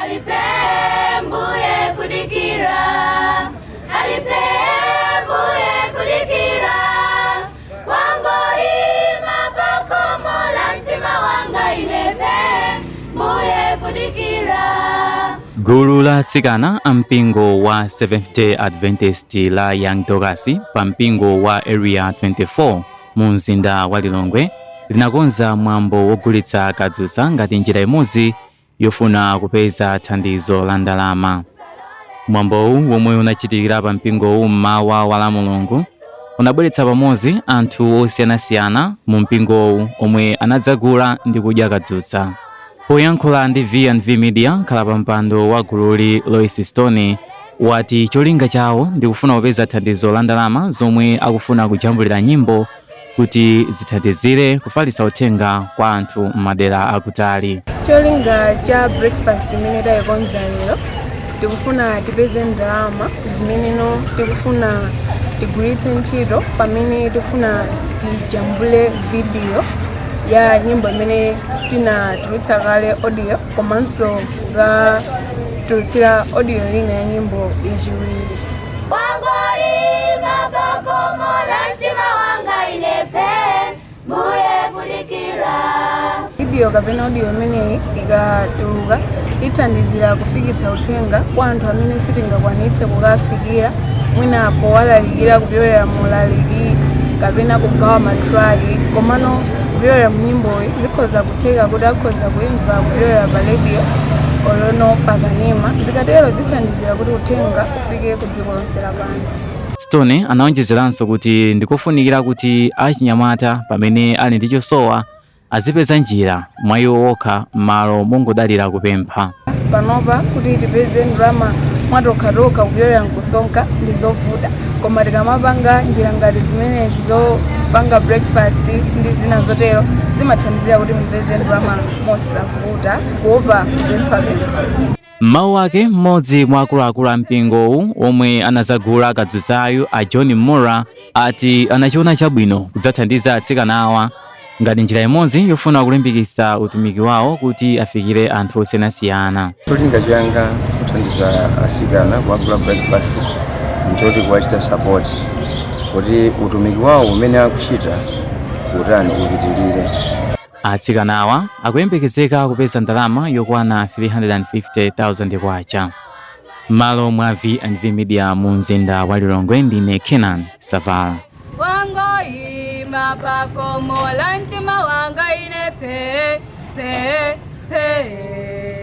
Alipe mbuye kudikira, alipe mbuye kudikira, wangoima pakomola mtima wanga inepe mbuye kudikira. Gulu la atsikana a mpingo wa Seventh Day Adventist la Young Dorcas pa mpingo wa Area 24 mu mzinda wa Lilongwe linakonza mwambo wogulitsa kadzutsa ngati njira imodzi yofuna kupeza thandizo la ndalama. Mwambowu, womwe unachitikira pa mpingowu mmawa wa la Mulungu, unabweretsa pamodzi anthu osiyanasiyana mu mpingowu omwe anadzagula ndi kudya kadzutsa. Poyankhula ndi V&V Media, mpando wa gululi Lois Stone wati cholinga chawo ndi kufuna kupeza thandizo la ndalama zomwe akufuna kujambulira nyimbo kuti zithandizire kufalitsa uthenga kwa anthu m'madera akutali. Cholinga cha breakfast imene tayikonza lero, tikufuna tipeze ndalama zimeneno tikufuna tigwiritse ntchito pamene tikufuna tijambule video ya nyimbo imene tinatulutsa kale audio, komanso kukatulutsira audio ina ya nyimbo yachiwiri. Wangoima pakomola mtima wanga inepe mbuye kudikira. Video kapena audio imeneyi ikatuluka ithandizira kufikitsa uthenga kwa anthu amene sitingakwanitse kukafikira, mwina powalalikira kupyolera mulaliki kapena kugawa ma tract, komano kupyolera mu nyimboyi zikhoza kutheka kuti akhoza kuimva kupyolera pa radio olono pakanema. Zikatero zithandizira kuti uthenga ufike ku dziko lonse lapansi. Stone anaonjezeranso kuti ndikofunikira kuti achinyamata pamene ali ndi chosowa azipeza njira mwa iwo okha m'malo mongodalira kupempha. Panopa kuti tipeze ndalama mwatokhatokha kupyolera mkusonkha ndi zovuta, koma tikamapanga njira ngati zimenezi zopanga breakfast ndi zina zotero, zimathandizira kuti mupeze ndalama mosavuta kuopa kupemphapempha. Mmawu ake, mmodzi mwa akuluakulu a mpingowu omwe anazagula kadzutsayu, a John Mura, ati anachiona chabwino kudzathandiza atsikana awa ngati njira imodzi yofuna kulimbikitsa utumiki wawo kuti afikire anthu osiyanasiyana. Cholinga changa kuthandiza asikana kuwagula breakfast nchoti kuwachita support kuti utumiki wawo umene akuchita utani, upitilire. Atsikana awa akuyembekezeka kupeza ndalama yokwana 350,000 kwacha. M'malo mwa V&V Media mu mzinda wa Lilongwe, ndine Kenan Savala. Wangoima pakomola mtima wanga ine pe pe pe.